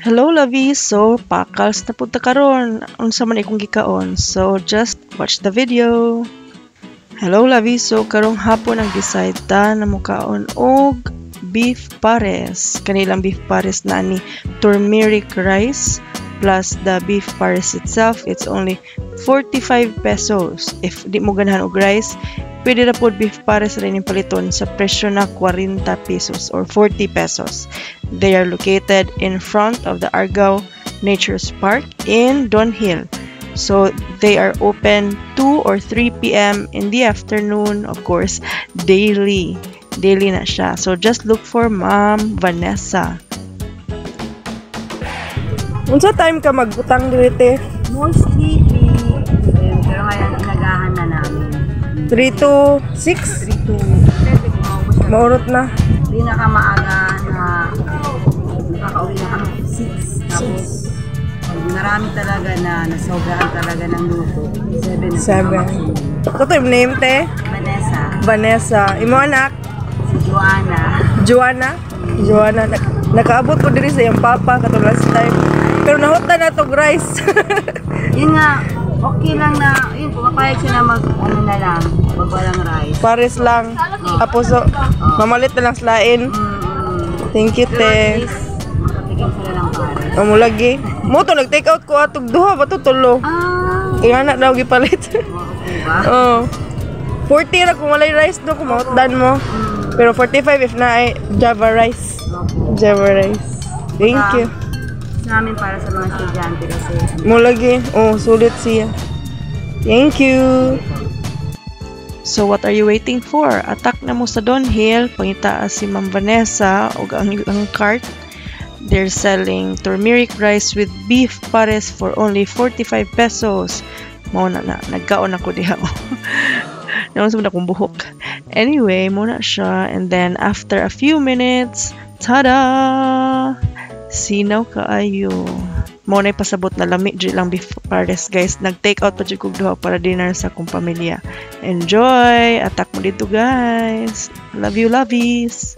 Hello, lovies! So, pakals na punta karon. Unsa man ikong gikaon. So, just watch the video. Hello, lovies! So, karong hapon ang decide ta na mukaon og beef pares. Kanilang beef pares na ni turmeric rice plus the beef pares itself. It's only 45 pesos. If di mo ganahan og rice, pwede ra pod beef pares rin yung paliton sa presyo na 40 pesos or 40 pesos. They are located in front of the Argao Nature's Park in Dunhill. So they are open 2 or 3 p.m. in the afternoon, of course, daily. Daily na siya. So just look for Ma'am Vanessa. Unsa time ka magbutang diri, te? Mostly 3 p.m. Pero ngayon, inagahan na namin. 3 to 6? 3 to 7, maubos na. Maurot na. Pinakamaaga na nakakauwi na kami, 6. Tapos, pag marami talaga na nasobrahan talaga ng luto, 7 na. 7. Ito yung name, te? Vanessa. Vanessa. Imo anak? Si Joanna. Joanna? Joanna. Nakaabot ko diri sa iyang papa katong last time. Pero nahuta na tog rice. Yun nga, okay lang na, yun, pumapayag siya na mag, ano na lang, mag walang rice. Pares lang. Tapos so, mamalit na lang slain. Thank you, Pero at te. Least, makatikim sila ng pares. Amo lagi. Mo to nag-take out ko atog duha ba to tulo. Ah, Ingana daw gipalit. okay ba? Oh. 40 ra kung walay rice no, kung mautdan mo. Pero 45 if na ay Java rice. Opo. Java rice. Thank you. Sa amin para sa mga estudyante kasi. Mo lagi. Oh, sulit siya. Thank you. So what are you waiting for? Attack na mo sa Dunhill, pangitaa si Ma'am Vanessa ug ang cart. They're selling turmeric rice with beef pares for only 45 pesos. Mao na na, nagkaon ako diha. Naman sa akong buhok. Anyway, mao na siya. And then after a few minutes, tada! Sinaw kaayo. Mao na pasabot na lami jud lang beef pares, guys. Nag-take out pa jud kog duha para dinner sa akong pamilya. Enjoy! Attack mo dito, guys. Love you, lovies!